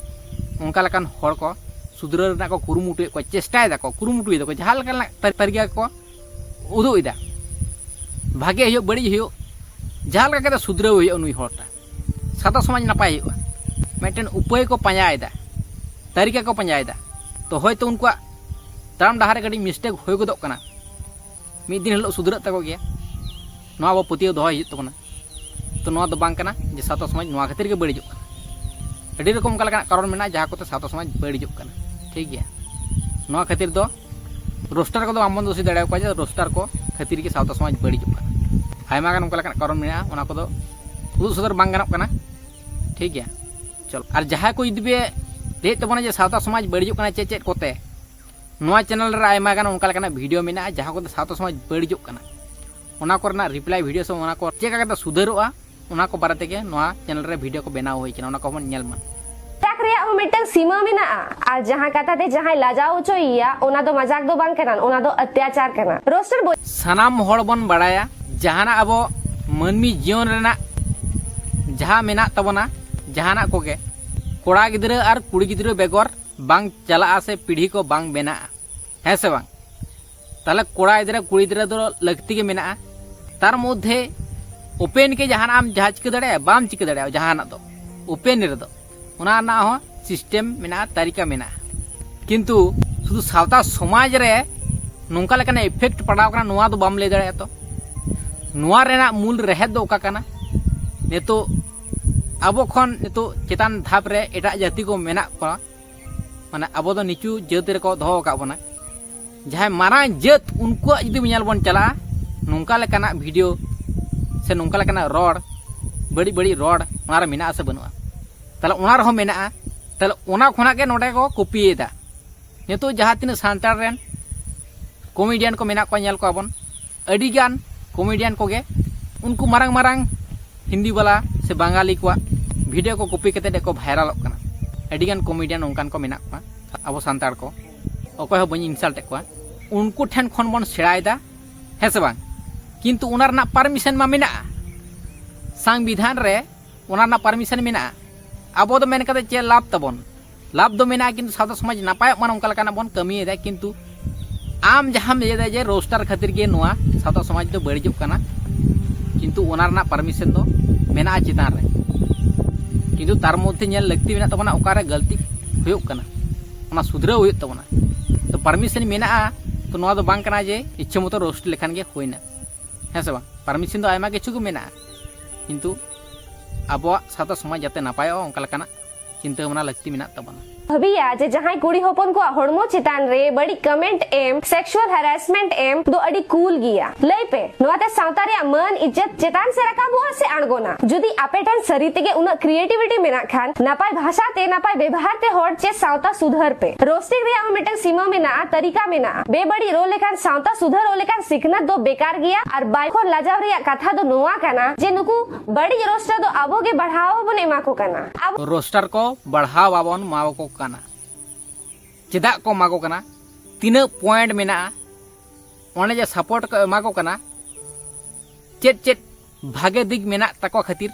ᱚᱱᱠᱟ ᱞᱮᱠᱟᱱ ᱦᱚᱲ ᱠᱚ ᱥᱩᱫᱷᱨᱟᱹᱣ ᱨᱮᱱᱟᱜ ᱠᱚ ᱠᱩᱨᱩᱢᱩᱴᱩᱭᱮᱫ ᱠᱚᱣᱟ, ᱪᱮᱥᱴᱟᱭ ᱫᱟᱠᱚ, ᱠᱩᱨᱩᱢᱩᱴᱩᱭ ᱫᱟᱠᱚ, ᱡᱟᱦᱟᱸ ᱞᱮᱠᱟᱱᱟᱜ ᱛᱟᱨ-, ᱛᱟᱹᱨᱤᱠᱟ ᱠᱚ ᱩᱫᱩᱜ ᱮᱫᱟ᱾ ᱵᱷᱟᱜᱮ ᱦᱩᱭᱩᱜ, ᱵᱟᱹᱲᱤᱡ ᱦᱩᱭᱩᱜ, ᱡᱟᱦᱟᱸ ᱞᱮᱠᱟ ᱠᱟᱛᱮ ᱥᱩᱫᱷᱨᱟᱹᱣ ᱦᱩᱭᱩᱜᱼᱟ ᱱᱩᱭ ᱦᱚᱲᱴᱟ, ᱥᱟᱶᱛᱟ ᱥᱚᱢᱟᱡᱽ ᱱᱟᱯᱟᱭ ᱦᱩᱭᱩᱜᱼᱟ, ᱢᱤᱫᱴᱮᱱ ᱩᱯᱟᱹᱭ ᱠᱚ ᱯᱟᱸᱡᱟᱭᱮᱫᱟ, ᱛᱟᱹᱨᱤᱠᱟ ᱠᱚ ᱯᱟᱸᱡᱟᱭᱮᱫᱟ᱾ ᱛᱚ ᱦᱚᱭᱛᱳ ᱩᱱᱠᱩᱣᱟᱜ ᱛᱟᱲᱟᱢ ᱰᱟᱦᱟᱨ ᱨᱮ ᱠᱟᱹᱴᱤᱡ ᱢᱤᱥᱴᱮᱠ ᱦᱩᱭ ᱜᱚᱫᱚᱜ ᱠᱟᱱᱟ, ᱢᱤᱫ ᱫᱤᱱ ᱦᱤᱞᱳᱜ ᱥᱩᱫᱷᱨᱟᱹᱜ ᱛᱟᱠᱚ ᱜᱮᱭᱟ, ᱱᱚᱣᱟ ᱟᱵᱚ ᱯᱟᱹᱛᱭᱟᱹᱣ ᱫᱚᱦᱚᱭ ᱦᱩᱭᱩᱜ ᱛᱟᱵᱚᱱᱟ᱾ ᱛᱚ ᱱᱚᱣᱟ ᱫᱚ ᱵᱟᱝ ᱠᱟᱱᱟ ᱡᱮ ᱥᱟᱶᱛᱟ ᱥᱚᱢᱟᱡᱽ ᱱᱚᱣᱟ ᱠᱷᱟᱹᱛᱤᱨ ᱜᱮ ᱵᱟᱹᱲᱤᱡᱚᱜ ᱠᱟᱱᱟ᱾ ᱟᱹᱰᱤ ᱨᱚᱠᱚᱢ ᱚᱱᱠᱟ ᱞᱮᱠᱟᱱᱟᱜ ᱠᱟᱨᱚᱱ ᱢᱮᱱᱟᱜᱼᱟ ᱡᱟᱦᱟᱸ ᱠᱚᱛᱮ ᱥᱟᱶᱛᱟ ᱥᱚᱢᱟᱡᱽ ᱵᱟᱹᱲᱤᱡᱚᱜ ᱠᱟᱱᱟ, ᱴᱷᱤᱠ ᱜᱮᱭᱟ᱾ ᱱᱚᱣᱟ ᱠᱷᱟᱹᱛᱤᱨ ᱫᱚ ᱨᱳᱥᱴᱟᱨ ᱠᱚᱫᱚ ᱵᱟᱝᱵᱚᱱ ᱫᱳᱥᱤ ᱫᱟᱲᱮᱭᱟᱠᱚᱣᱟ ᱡᱮ ᱨᱳᱥᱴᱟᱨ ᱠᱚ ᱠᱷᱟᱹᱛᱤᱨ ᱜᱮ ᱥᱟᱶᱛᱟ ᱥᱚᱢᱟᱡᱽ ᱵᱟᱹᱲᱤᱡᱚᱜ ᱠᱟᱱᱟ᱾ ᱟᱭᱢᱟ ᱜᱟᱱ ᱚᱱᱠᱟ ᱞᱮᱠᱟᱱᱟᱜ ᱠᱟᱨᱚᱱ ᱢᱮᱱᱟᱜᱼᱟ, ᱚᱱᱟ ᱠᱚᱫᱚ ᱩᱫᱩᱜ ᱥᱚᱫᱚᱨ ᱵᱟᱝ ᱜᱟᱱᱚᱜ ᱠᱟᱱᱟ, ᱴᱷᱤᱠ ᱜᱮᱭᱟ᱾ ᱪᱚᱞᱚ, ᱟᱨ ᱡᱟᱦᱟᱸᱭ ᱠᱚ ᱡᱩᱫᱤ ᱯᱮ ᱞᱟᱹᱭᱮᱫ ᱛᱟᱵᱚᱱᱟ ᱡᱮ ᱥᱟᱶᱛᱟ ᱥᱚᱢᱟᱡᱽ ᱵᱟᱹᱲᱤᱡᱚᱜ ᱠᱟᱱᱟ ᱪᱮᱫ ᱪᱮᱫ ᱠᱚᱛᱮ, ᱱᱚᱣᱟ ᱪᱮᱱᱮᱞ ᱨᱮ ᱟᱭᱢᱟ ᱜᱟᱱ ᱚᱱᱠᱟ ᱞᱮᱠᱟᱱᱟᱜ ᱵᱷᱤᱰᱤᱭᱳ ᱢᱮᱱᱟᱜᱼᱟ ᱡᱟᱦᱟᱸ ᱠᱚᱫᱚ ᱥᱟᱶᱛᱟ ᱥᱚᱢᱟᱡᱽ ᱵᱟᱹᱲᱤᱡᱚᱜ ᱠᱟᱱᱟ, ᱚᱱᱟ ᱠᱚᱨᱮᱱᱟᱜ ᱨᱤᱯᱞᱟᱭ ᱵᱷᱤᱰᱤᱭᱳ ᱥᱮ ᱚᱱᱟ ᱠᱚ ᱪᱮᱫ ᱞᱮᱠᱟ ᱠᱟᱛᱮ ᱥᱩᱫᱷᱟᱹᱨᱚᱜᱼᱟ, ᱚᱱᱟ ᱠᱚ ᱵᱟᱨᱮ ᱛᱮᱜᱮ ᱱᱚᱣᱟ ᱪᱮᱱᱮᱞ ᱨᱮ ᱵᱷᱤᱰᱤᱭᱳ ᱠᱚ ᱵᱮᱱᱟᱣ ᱦᱩᱭ ᱠᱟᱱᱟ, ᱚᱱᱟ ᱠᱚᱵᱚᱱ ᱧᱮᱞ ᱢᱟ᱾ ᱢᱟᱡᱟᱠ ᱨᱮᱭᱟᱜ ᱦᱚᱸ ᱢᱤᱫᱴᱟᱝ ᱥᱤᱢᱟᱹ ᱢᱮᱱᱟᱜᱼᱟ, ᱟᱨ ᱡᱟᱦᱟᱸ ᱠᱟᱛᱷᱟ ᱛᱮ ᱡᱟᱦᱟᱸᱭ ᱞᱟᱡᱟᱣ ᱦᱚᱪᱚᱭᱮᱭᱟ, ᱚᱱᱟ ᱫᱚ ᱢᱟᱡᱟᱠ ᱫᱚ ᱵᱟᱝ ᱠᱟᱱᱟ, ᱚᱱᱟ ᱫᱚ ᱚᱛᱛᱟᱪᱟᱨ ᱠᱟᱱᱟ᱾ ᱨᱳᱥᱴᱟᱨ ᱵᱚᱭ- ᱥᱟᱱᱟᱢ ᱦᱚᱲ ᱵᱚᱱ ᱵᱟᱲᱟᱭᱟ, ᱡᱟᱦᱟᱱᱟᱜ ᱟᱵᱚ ᱢᱟᱹᱱᱢᱤ ᱡᱤᱭᱚᱱ ᱨᱮᱱᱟᱜ ᱡᱟᱦᱟᱸ ᱢᱮᱱᱟᱜ ᱛᱟᱵᱚᱱᱟ, ᱡᱟᱦᱟᱱᱟᱜ ᱠᱚᱜᱮ, ᱠᱚᱲᱟ ᱜᱤᱫᱽᱨᱟᱹ ᱟᱨ ᱠᱩᱲᱤ ᱜᱤᱫᱽᱨᱟᱹ ᱵᱮᱜᱚᱨ ᱵᱟᱝ ᱪᱟᱞᱟᱜᱼᱟ ᱥᱮ ᱯᱤᱲᱦᱤ ᱠᱚ ᱵᱟᱝ ᱵᱮᱱᱟᱜᱼᱟ, ᱦᱮᱸ ᱥᱮ ᱵᱟᱝ? ᱛᱟᱦᱞᱮ ᱠᱚᱲᱟ ᱜᱤᱫᱽᱨᱟᱹ ᱠᱩᱲᱤ ᱜᱤᱫᱽᱨᱟᱹ ᱫᱚ ᱞᱟᱹᱠᱛᱤ ᱜᱮ ᱢᱮᱱᱟᱜᱼᱟ᱾ ᱛᱟᱨ ᱢᱚᱫᱽᱫᱷᱮ ᱳᱯᱮᱱ ᱜᱮ ᱡᱟᱦᱟᱱᱟᱜ ᱮᱢ ᱡᱟᱦᱟᱸ ᱪᱤᱠᱟᱹ ᱫᱟᱲᱮᱭᱟᱜᱼᱟ, ᱵᱟᱢ ᱪᱤᱠᱟᱹ ᱫᱟᱲᱮᱭᱟᱜᱼᱟ ᱡᱟᱦᱟᱱᱟᱜ ᱫᱚ᱾ ᱳᱯᱮᱱ ᱨᱮᱫᱚ ᱚᱱᱟ ᱨᱮᱱᱟᱜ ᱦᱚᱸ ᱥᱤᱥᱴᱮᱢ ᱢᱮᱱᱟᱜᱼᱟ, ᱛᱟᱹᱨᱤᱠᱟ ᱢᱮᱱᱟᱜᱼᱟ᱾ ᱠᱤᱱᱛᱩ ᱥᱩᱫᱷᱩ ᱥᱟᱶᱛᱟ ᱥᱚᱢᱟᱡᱽ ᱨᱮ ᱱᱚᱝᱠᱟ ᱞᱮᱠᱟᱱᱟᱜ ᱤᱯᱷᱮᱠᱴ ᱯᱟᱲᱟᱣ ᱠᱟᱱᱟ, ᱱᱚᱣᱟ ᱫᱚ ᱵᱟᱢ ᱞᱟᱹᱭ ᱫᱟᱲᱮᱭᱟᱜᱼᱟ᱾ ᱛᱚ ᱱᱚᱣᱟ ᱨᱮᱱᱟᱜ ᱢᱩᱞ ᱨᱮᱦᱮᱫ ᱫᱚ ᱚᱠᱟ ᱠᱟᱱᱟ? ᱱᱤᱛᱚᱜ ᱟᱵᱚ ᱠᱷᱚᱱ ᱱᱤᱛᱚᱜ ᱪᱮᱛᱟᱱ ᱫᱷᱟᱯ ᱨᱮ ᱮᱴᱟᱜ ᱡᱟᱹᱛᱤ ᱠᱚ ᱢᱮᱱᱟᱜ ᱠᱚᱣᱟ, ᱢᱟᱱᱮ ᱟᱵᱚ ᱫᱚ ᱱᱤᱪᱩ ᱡᱟᱹᱛ ᱨᱮᱠᱚ ᱫᱚᱦᱚ ᱟᱠᱟᱫ ᱵᱚᱱᱟ᱾ ᱡᱟᱦᱟᱸᱭ ᱢᱟᱨᱟᱝ ᱡᱟᱹᱛ, ᱩᱱᱠᱩᱣᱟᱜ ᱡᱩᱫᱤ ᱧᱮᱞ ᱵᱚᱱ ᱪᱟᱞᱟᱜᱼᱟ, ᱱᱚᱝᱠᱟ ᱞᱮᱠᱟᱱᱟᱜ ᱵᱷᱤᱰᱤᱭᱳ ᱥᱮ ᱱᱚᱝᱠᱟ ᱞᱮᱠᱟᱱᱟᱜ ᱨᱚᱲ, ᱵᱟᱹᱲᱤᱡ ᱵᱟᱹᱲᱤᱡ ᱨᱚᱲ ᱚᱱᱟᱨᱮ ᱢᱮᱱᱟᱜᱼᱟ ᱥᱮ ᱵᱟᱹᱱᱩᱜᱼᱟ? ᱛᱟᱦᱞᱮ ᱚᱱᱟ ᱨᱮᱦᱚᱸ ᱢᱮᱱᱟᱜᱼᱟ᱾ ᱛᱟᱦᱞᱮ ᱚᱱᱟ ᱠᱷᱚᱱᱟᱜ ᱜᱮ ᱱᱚᱰᱮ ᱠᱚ ᱠᱚᱯᱤᱭᱮᱫᱟ᱾ ᱱᱤᱛᱚᱜ ᱡᱟᱦᱟᱸ ᱛᱤᱱᱟᱹᱜ ᱥᱟᱱᱛᱟᱲ ᱨᱮᱱ ᱠᱚᱢᱮᱰᱤᱭᱟᱱ ᱠᱚ ᱢᱮᱱᱟᱜ ᱠᱚᱣᱟ, ᱧᱮᱞ ᱠᱚᱣᱟ ᱵᱚᱱ ᱟᱹᱰᱤᱜᱟᱱ ᱠᱚᱢᱮᱰᱤᱭᱟᱱ ᱠᱚᱜᱮ ᱩᱱᱠᱩ ᱢᱟᱨᱟᱝ ᱢᱟᱨᱟᱝ ᱦᱤᱱᱫᱤ ᱵᱟᱞᱟ ᱥᱮ ᱵᱟᱝᱜᱟᱞᱤ ᱠᱚᱣᱟᱜ ᱵᱷᱤᱰᱤᱭᱳ ᱠᱚ ᱠᱚᱯᱤ ᱠᱟᱛᱮ ᱠᱚ ᱵᱷᱟᱭᱨᱟᱞᱚᱜ ᱠᱟᱱᱟ᱾ ᱟᱹᱰᱤᱜᱟᱱ ᱠᱚᱢᱮᱰᱤᱭᱟᱱ ᱚᱱᱠᱟᱱ ᱠᱚ ᱢᱮᱱᱟᱜ ᱠᱚᱣᱟ ᱟᱵᱚ ᱥᱟᱱᱛᱟᱲ ᱠᱚ, ᱚᱠᱚᱭ ᱦᱚᱸ ᱵᱟᱹᱧ ᱤᱱᱥᱟᱞᱴ ᱮᱫ ᱠᱚᱣᱟ᱾ ᱩᱱᱠᱩ ᱴᱷᱮᱱ ᱠᱷᱚᱱ ᱵᱚᱱ ᱥᱮᱬᱟᱭᱮᱫᱟ, ᱦᱮᱸ ᱥᱮ ᱵᱟᱝ? ᱠᱤᱱᱛᱩ ᱚᱱᱟ ᱨᱮᱱᱟᱜ ᱯᱟᱨᱢᱤᱥᱚᱱ ᱢᱟ ᱢᱮᱱᱟᱜᱼᱟ, ᱥᱚᱝᱵᱤᱫᱷᱟᱱ ᱨᱮ ᱚᱱᱟ ᱨᱮᱱᱟᱜ ᱯᱟᱨᱢᱤᱥᱚᱱ ᱢᱮᱱᱟᱜᱼᱟ᱾ ᱟᱵᱚ ᱫᱚ ᱢᱮᱱ ᱠᱟᱛᱮ ᱪᱮᱫ ᱞᱟᱵᱷ ᱛᱟᱵᱚᱱ? ᱞᱟᱵᱷ ᱫᱚ ᱢᱮᱱᱟᱜᱼᱟ, ᱠᱤᱱᱛᱩ ᱥᱟᱶᱛᱟ ᱥᱚᱢᱟᱡᱽ ᱱᱟᱯᱟᱭᱚᱜ ᱢᱟ ᱚᱱᱠᱟ ᱞᱮᱠᱟᱱᱟᱜ ᱵᱚᱱ ᱠᱟᱹᱢᱤᱭᱮᱫᱟ, ᱠᱤᱱᱛᱩ ᱟᱢ ᱡᱟᱦᱟᱸᱢ ᱞᱟᱹᱭᱮᱫᱟ ᱡᱮ ᱨᱳᱥᱴᱟᱨ ᱠᱷᱟᱹᱛᱤᱨ ᱜᱮ ᱱᱚᱣᱟ ᱥᱟᱶᱛᱟ ᱥᱚᱢᱟᱡᱽ ᱫᱚ ᱵᱟᱹᱲᱤᱡᱚᱜ ᱠᱟᱱᱟ, ᱠᱤᱱᱛᱩ ᱚᱱᱟ ᱨᱮᱱᱟᱜ ᱯᱟᱨᱢᱤᱥᱚᱱ ᱫᱚ ᱢᱮᱱᱟᱜᱼᱟ ᱪᱮᱛᱟᱱ ᱨᱮ, ᱠᱤᱱᱛᱩ ᱛᱟᱨ ᱢᱚᱫᱽᱫᱷᱮ ᱧᱮᱞ ᱞᱟᱹᱠᱛᱤ ᱢᱮᱱᱟᱜ ᱛᱟᱵᱚᱱᱟ ᱚᱠᱟᱨᱮ ᱜᱟᱹᱞᱛᱤ ᱦᱩᱭᱩᱜ ᱠᱟᱱᱟ, ᱚᱱᱟ ᱥᱩᱫᱷᱨᱟᱹᱣ ᱦᱩᱭᱩᱜ ᱛᱟᱵᱚᱱᱟ᱾ ᱛᱚ ᱯᱟᱨᱢᱤᱥᱚᱱ ᱢᱮᱱᱟᱜᱼᱟ, ᱛᱚ ᱱᱚᱣᱟ ᱫᱚ ᱵᱟᱝ ᱠᱟᱱᱟ ᱡᱮ ᱤᱪᱪᱷᱟᱹ ᱢᱚᱛᱚ ᱨᱳᱥᱴ ᱞᱮᱠᱷᱟᱱ ᱜᱮ ᱦᱩᱭᱱᱟ, ᱦᱮᱸ ᱥᱮ ᱵᱟᱝ? ᱯᱟᱨᱢᱤᱥᱚᱱ ᱫᱚ ᱟᱭᱢᱟ ᱠᱤᱪᱷᱩ ᱜᱮ ᱢᱮᱱᱟᱜᱼᱟ, ᱠᱤᱱᱛᱩ ᱟᱵᱚᱣᱟᱜ ᱥᱟᱶᱛᱟ ᱥᱚᱢᱟᱡᱽ ᱡᱟᱛᱮ ᱱᱟᱯᱟᱭᱚᱜᱼᱟ ᱚᱱᱠᱟ ᱞᱮᱠᱟᱱᱟᱜ ᱪᱤᱱᱛᱟᱹ ᱵᱷᱟᱵᱽᱱᱟ ᱞᱟᱹᱠᱛᱤ ᱢᱮᱱᱟᱜ ᱛᱟᱵᱚᱱᱟ᱾ ᱵᱷᱟᱹᱵᱤᱭᱟ ᱡᱮ ᱡᱟᱦᱟᱸᱭ ᱠᱩᱲᱤ ᱦᱚᱯᱚᱱ ᱠᱚᱣᱟᱜ ᱦᱚᱲᱢᱚ ᱪᱮᱛᱟᱱ ᱨᱮ ᱵᱟᱹᱲᱤᱡ ᱠᱚᱢᱮᱱᱴ ᱮᱢ, ᱥᱮᱠᱥᱩᱣᱟᱞ ᱦᱟᱨᱟᱥᱢᱮᱱᱴ ᱮᱢ ᱫᱚ ᱟᱹᱰᱤ ᱠᱩᱞ ᱜᱮᱭᱟ᱾ ᱞᱟᱹᱭ ᱯᱮ, ᱱᱚᱣᱟᱛᱮ ᱥᱟᱶᱛᱟ ᱨᱮᱭᱟᱜ ᱢᱟᱹᱱ ᱤᱡᱽᱡᱚᱛ ᱪᱮᱛᱟᱱ ᱥᱮ ᱨᱟᱠᱟᱵᱚᱜᱼᱟ ᱥᱮ ᱟᱬᱜᱚᱱᱟ? ᱡᱩᱫᱤ ᱟᱯᱮ ᱴᱷᱮᱱ ᱥᱟᱹᱨᱤ ᱛᱮᱜᱮ ᱩᱱᱟᱹᱜ ᱠᱨᱤᱭᱮᱴᱤᱵᱷᱤᱴᱤ ᱢᱮᱱᱟᱜ ᱠᱷᱟᱱ, ᱱᱟᱯᱟᱭ ᱵᱷᱟᱥᱟ ᱛᱮ, ᱱᱟᱯᱟᱭ ᱵᱮᱵᱷᱟᱨ ᱛᱮ ᱦᱚᱲ ᱪᱮ ᱥᱟᱶᱛᱟ ᱥᱩᱫᱷᱟᱹᱨ ᱯᱮ᱾ ᱨᱳᱥᱴᱤᱝ ᱨᱮᱭᱟᱜ ᱦᱚᱸ ᱢᱤᱫᱴᱟᱝ ᱥᱤᱢᱟᱹ ᱢᱮᱱᱟᱜᱼᱟ, ᱛᱟᱹᱨᱤᱠᱟ ᱢᱮᱱᱟᱜᱼᱟ᱾ ᱵᱮᱵᱟᱹᱲᱤᱡ ᱨᱚᱲ ᱞᱮᱠᱷᱟᱱ ᱥᱟᱶᱛᱟ ᱥᱩᱫᱷᱟᱹᱨᱚᱜ ᱞᱮᱠᱟᱱ ᱥᱤᱠᱷᱱᱟᱹᱛ ᱫᱚ ᱵᱮᱠᱟᱨ ᱜᱮᱭᱟ᱾ ᱟᱨ ᱵᱟᱭ ᱠᱷᱚᱱ ᱞᱟᱡᱟᱣ ᱨᱮᱭᱟᱜ ᱠᱟᱛᱷᱟ ᱫᱚ ᱱᱚᱣᱟ ᱠᱟᱱᱟ ᱡᱮ ᱱᱩᱠᱩ ᱵᱟᱹᱲᱤᱡ ᱨᱳᱥᱴᱟᱨ ᱫᱚ ᱟᱵᱚ ᱜᱮ ᱵᱟᱲᱦᱟᱣ ᱵᱚᱱ ᱮᱢᱟ ᱠᱚ ᱠᱟᱱᱟ᱾ ᱟᱵᱚ ᱨᱳᱥᱴᱟᱨ ᱠᱚ ᱵᱟᱲᱦᱟᱣ ᱵᱟᱵᱚᱱ ᱮᱢᱟ ᱠᱚ ᱠᱟᱱᱟ᱾ ᱪᱮᱫᱟᱜ ᱠᱚ ᱮᱢᱟ ᱠᱚ ᱠᱟᱱᱟ? ᱛᱤᱱᱟᱹᱜ ᱯᱚᱭᱮᱱᱴ ᱢᱮᱱᱟᱜᱼᱟ, ᱚᱱᱮ ᱡᱮ ᱥᱟᱯᱳᱨᱴ ᱠᱚ ᱮᱢᱟ ᱠᱚ ᱠᱟᱱᱟ, ᱪᱮᱫ ᱪᱮᱫ ᱵᱷᱟᱜᱮ ᱫᱤᱠ ᱢᱮᱱᱟᱜ ᱛᱟᱠᱚ ᱠᱷᱟᱹᱛᱤᱨ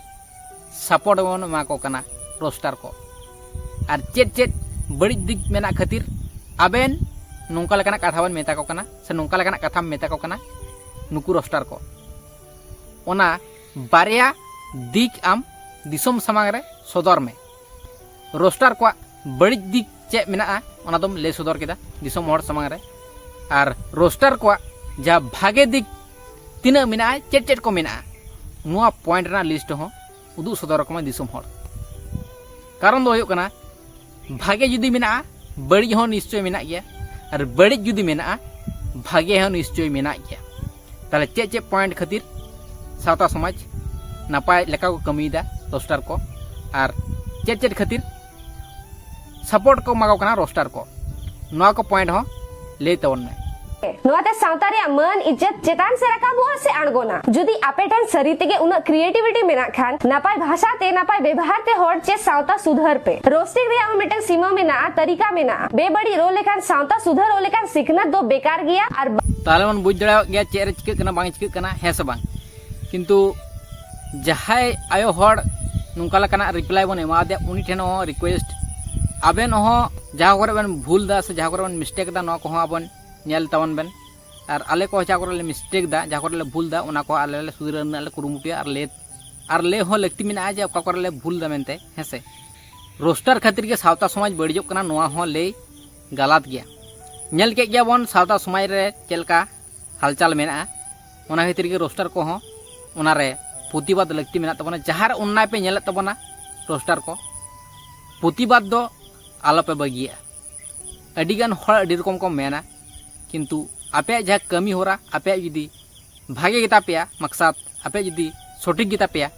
ᱥᱟᱯᱳᱨᱴ ᱵᱚᱱ ᱮᱢᱟ ᱠᱚ ᱠᱟᱱᱟ ᱨᱳᱥᱴᱟᱨ ᱠᱚ, ᱟᱨ ᱪᱮᱫ ᱪᱮᱫ ᱵᱟᱹᱲᱤᱡ ᱫᱤᱠ ᱢᱮᱱᱟᱜ ᱠᱷᱟᱹᱛᱤᱨ ᱟᱵᱮᱱ ᱱᱚᱝᱠᱟ ᱞᱮᱠᱟᱱᱟᱜ ᱠᱟᱛᱷᱟ ᱵᱮᱱ ᱢᱮᱛᱟ ᱠᱚ ᱠᱟᱱᱟ ᱥᱮ ᱱᱚᱝᱠᱟ ᱞᱮᱠᱟᱱᱟᱜ ᱠᱟᱛᱷᱟᱢ ᱢᱮᱛᱟ ᱠᱚ ᱠᱟᱱᱟ ᱱᱩᱠᱩ ᱨᱳᱥᱴᱟᱨ ᱠᱚ᱾ ᱚᱱᱟ ᱵᱟᱨᱭᱟ ᱫᱤᱠ ᱟᱢ ᱫᱤᱥᱚᱢ ᱥᱟᱢᱟᱝ ᱨᱮ ᱥᱚᱫᱚᱨ ᱢᱮ᱾ ᱨᱳᱥᱴᱟᱨ ᱠᱚᱣᱟᱜ ᱵᱟᱹᱲᱤᱡ ᱫᱤᱠ ᱪᱮᱫ ᱢᱮᱱᱟᱜᱼᱟ, ᱚᱱᱟ ᱫᱚᱢ ᱞᱟᱹᱭ ᱥᱚᱫᱚᱨ ᱠᱮᱫᱟ ᱫᱤᱥᱚᱢ ᱦᱚᱲ ᱥᱟᱢᱟᱝ ᱨᱮ, ᱟᱨ ᱨᱳᱥᱴᱟᱨ ᱠᱚᱣᱟᱜ ᱡᱟᱦᱟᱸ ᱵᱷᱟᱜᱮ ᱫᱤᱠ ᱛᱤᱱᱟᱹᱜ ᱢᱮᱱᱟᱜᱼᱟ, ᱪᱮᱫ ᱪᱮᱫ ᱠᱚ ᱢᱮᱱᱟᱜᱼᱟ, ᱱᱚᱣᱟ ᱯᱚᱭᱮᱱᱴ ᱨᱮᱱᱟᱜ ᱞᱤᱥᱴ ᱦᱚᱸ ᱩᱫᱩᱜ ᱥᱚᱫᱚᱨ ᱟᱠᱚ ᱢᱮ ᱫᱤᱥᱚᱢ ᱦᱚᱲ᱾ ᱠᱟᱨᱚᱱ ᱫᱚ ᱦᱩᱭᱩᱜ ᱠᱟᱱᱟ, ᱵᱷᱟᱜᱮ ᱡᱩᱫᱤ ᱢᱮᱱᱟᱜᱼᱟ, ᱵᱟᱹᱲᱤᱡ ᱦᱚᱸ ᱱᱤᱥᱪᱚᱭ ᱢᱮᱱᱟᱜ ᱜᱮᱭᱟ, ᱟᱨ ᱵᱟᱹᱲᱤᱡ ᱡᱩᱫᱤ ᱢᱮᱱᱟᱜᱼᱟ, ᱵᱷᱟᱜᱮ ᱦᱚᱸ ᱱᱤᱥᱪᱚᱭ ᱢᱮᱱᱟᱜ ᱜᱮᱭᱟ᱾ ᱛᱟᱦᱞᱮ ᱪᱮᱫ ᱪᱮᱫ ᱯᱚᱭᱮᱱᱴ ᱠᱷᱟᱹᱛᱤᱨ ᱥᱟᱶᱛᱟ ᱥᱚᱢᱟᱡᱽ ᱱᱟᱯᱟᱭ ᱞᱮᱠᱟ ᱠᱚ ᱠᱟᱹᱢᱤᱭᱮᱫᱟ ᱨᱳᱥᱴᱟᱨ ᱠᱚ, ᱟᱨ ᱪᱮᱫ ᱪᱮᱫ ᱠᱷᱟᱹᱛᱤᱨ ᱥᱟᱯᱳᱨᱴ ᱠᱚ ᱮᱢᱟ ᱠᱚ ᱠᱟᱱᱟ ᱨᱳᱥᱴᱟᱨ ᱠᱚ, ᱱᱚᱣᱟ ᱠᱚ ᱯᱚᱭᱮᱱᱴ ᱦᱚᱸ ᱞᱟᱹᱭ ᱛᱟᱵᱚᱱ ᱢᱮ᱾ ᱱᱚᱣᱟᱛᱮ ᱥᱟᱶᱛᱟ ᱨᱮᱭᱟᱜ ᱢᱟᱹᱱ ᱤᱡᱽᱡᱚᱛ ᱪᱮᱛᱟᱱ ᱥᱮ ᱨᱟᱠᱟᱵᱚᱜᱼᱟ ᱥᱮ ᱟᱬᱜᱚᱱᱟ? ᱡᱩᱫᱤ ᱟᱯᱮ ᱴᱷᱮᱱ ᱥᱟᱹᱨᱤ ᱛᱮᱜᱮ ᱩᱱᱟᱹᱜ ᱠᱨᱤᱭᱮᱴᱤᱵᱷᱤᱴᱤ ᱢᱮᱱᱟᱜ ᱠᱷᱟᱱ, ᱱᱟᱯᱟᱭ ᱵᱷᱟᱥᱟ ᱛᱮ, ᱱᱟᱯᱟᱭ ᱵᱮᱵᱚᱦᱟᱨ ᱛᱮ ᱦᱚᱲ ᱪᱮ ᱥᱟᱶᱛᱟ ᱥᱩᱫᱷᱟᱹᱨ ᱯᱮ᱾ ᱨᱳᱥᱴᱤᱝ ᱨᱮᱭᱟᱜ ᱦᱚᱸ ᱢᱤᱫᱴᱟᱝ ᱥᱤᱢᱟᱹ ᱢᱮᱱᱟᱜᱼᱟ, ᱛᱟᱹᱨᱤᱠᱟ ᱢᱮᱱᱟᱜᱼᱟ᱾ ᱵᱮᱵᱟᱹᱲᱤᱡ ᱨᱚᱲ ᱞᱮᱠᱷᱟᱱ ᱥᱟᱶᱛᱟ ᱥᱩᱫᱷᱟᱹᱨᱚᱜ ᱞᱮᱠᱟᱱ ᱥᱤᱠᱷᱱᱟᱹᱛ ᱫᱚ ᱵᱮᱠᱟᱨ ᱜᱮᱭᱟ᱾ ᱟᱨ ᱵᱟ- ᱛᱟᱦᱞᱮ ᱵᱚᱱ ᱵᱩᱡᱽ ᱫᱟᱲᱮᱭᱟᱜ ᱜᱮᱭᱟ ᱪᱮᱫ ᱨᱮ ᱪᱤᱠᱟᱹᱜ ᱠᱟᱱᱟ, ᱵᱟᱝ ᱪᱤᱠᱟᱹᱜ ᱠᱟᱱᱟ, ᱦᱮᱸ ᱥᱮ ᱵᱟᱝ? ᱠᱤᱱᱛᱩ ᱡᱟᱦᱟᱸᱭ ᱟᱭᱳ ᱦᱚᱲ ᱱᱚᱝᱠᱟ ᱞᱮᱠᱟᱱᱟᱜ ᱨᱤᱯᱞᱟᱭ ᱵᱚᱱ ᱮᱢᱟᱣᱟᱫᱮᱭᱟ, ᱩᱱᱤ ᱴᱷᱮᱱ ᱦᱚᱸ ᱨᱤᱠᱩᱭᱮᱥᱴ, ᱟᱵᱮᱱ ᱦᱚᱸ ᱡᱟᱦᱟᱸ ᱠᱚᱨᱮ ᱵᱮᱱ ᱵᱷᱩᱞ ᱫᱟ ᱥᱮ ᱡᱟᱦᱟᱸ ᱠᱚᱨᱮ ᱵᱮᱱ ᱢᱤᱥᱴᱮᱠ ᱫᱟ, ᱱᱚᱣᱟ ᱠᱚᱦᱚᱸ ᱟᱵᱚᱱ ᱧᱮᱞ ᱛᱟᱵᱚᱱ ᱵᱮᱱ᱾ ᱟᱨ ᱟᱞᱮ ᱠᱚ ᱡᱟᱦᱟᱸ ᱠᱚᱨᱮ ᱞᱮ ᱢᱤᱥᱴᱮᱠ ᱫᱟ, ᱡᱟᱦᱟᱸ ᱠᱚᱨᱮ ᱞᱮ ᱵᱷᱩᱞ ᱫᱟ, ᱚᱱᱟ ᱠᱚ ᱟᱞᱮ ᱞᱮ ᱥᱩᱫᱷᱟᱹᱨ ᱨᱮᱱᱟᱜ ᱞᱮ ᱠᱩᱨᱩᱢᱩᱴᱩᱭᱟ᱾ ᱟᱨ ᱞᱮ, ᱟᱨ ᱞᱮ ᱦᱚᱸ ᱞᱟᱹᱠᱛᱤ ᱢᱮᱱᱟᱜᱼᱟ ᱡᱮ ᱚᱠᱟ ᱠᱚᱨᱮ ᱞᱮ ᱵᱷᱩᱞ ᱫᱟ ᱢᱮᱱᱛᱮ, ᱦᱮᱸ ᱥᱮ? ᱨᱳᱥᱴᱟᱨ ᱠᱷᱟᱹᱛᱤᱨ ᱜᱮ ᱥᱟᱶᱛᱟ ᱥᱚᱢᱟᱡᱽ ᱵᱟᱹᱲᱤᱡᱚᱜ ᱠᱟᱱᱟ, ᱱᱚᱣᱟ ᱦᱚᱸ ᱞᱟᱹᱭ ᱜᱟᱞᱟᱛ ᱜᱮᱭᱟ᱾ ᱧᱮᱞ ᱠᱮᱫ ᱜᱮᱭᱟ ᱵᱚᱱ ᱥᱟᱶᱛᱟ ᱥᱚᱢᱟᱡᱽ ᱨᱮ ᱪᱮᱫ ᱞᱮᱠᱟ ᱦᱟᱞᱪᱟᱞ ᱢᱮᱱᱟᱜᱼᱟ, ᱚᱱᱟ ᱠᱷᱟᱹᱛᱤᱨ ᱜᱮ ᱨᱳᱥᱴᱟᱨ ᱠᱚᱦᱚᱸ ᱚᱱᱟᱨᱮ ᱯᱨᱚᱛᱤᱵᱟᱫ ᱞᱟᱹᱠᱛᱤ ᱢᱮᱱᱟᱜ ᱛᱟᱵᱚᱱᱟ᱾ ᱡᱟᱦᱟᱸ ᱨᱮ ᱚᱱᱱᱟᱭ ᱯᱮ ᱧᱮᱞᱮᱫ ᱛᱟᱵᱚᱱᱟ ᱨᱳᱥᱴᱟᱨ ᱠᱚ, ᱯᱨᱚᱛᱤᱵᱟᱫ ᱫᱚ ᱟᱞᱚᱯᱮ ᱵᱟᱹᱜᱤᱭᱟᱜᱼᱟ᱾ ᱟᱹᱰᱤᱜᱟᱱ ᱦᱚᱲ ᱟᱹᱰᱤ ᱨᱚᱠᱚᱢ ᱠᱚ ᱢᱮᱱᱟ, ᱠᱤᱱᱛᱩ ᱟᱯᱮᱭᱟᱜ ᱡᱟᱦᱟᱸ ᱠᱟᱹᱢᱤ ᱦᱚᱨᱟ, ᱟᱯᱮᱭᱟᱜ ᱡᱩᱫᱤ ᱵᱷᱟᱜᱮ ᱜᱮᱛᱟ ᱯᱮᱭᱟ ᱢᱟᱠᱥᱟᱫ, ᱟᱯᱮᱭᱟᱜ ᱡᱩᱫᱤ ᱥᱚᱴᱷᱤᱠ ᱜᱮᱛᱟ ᱯᱮᱭᱟ,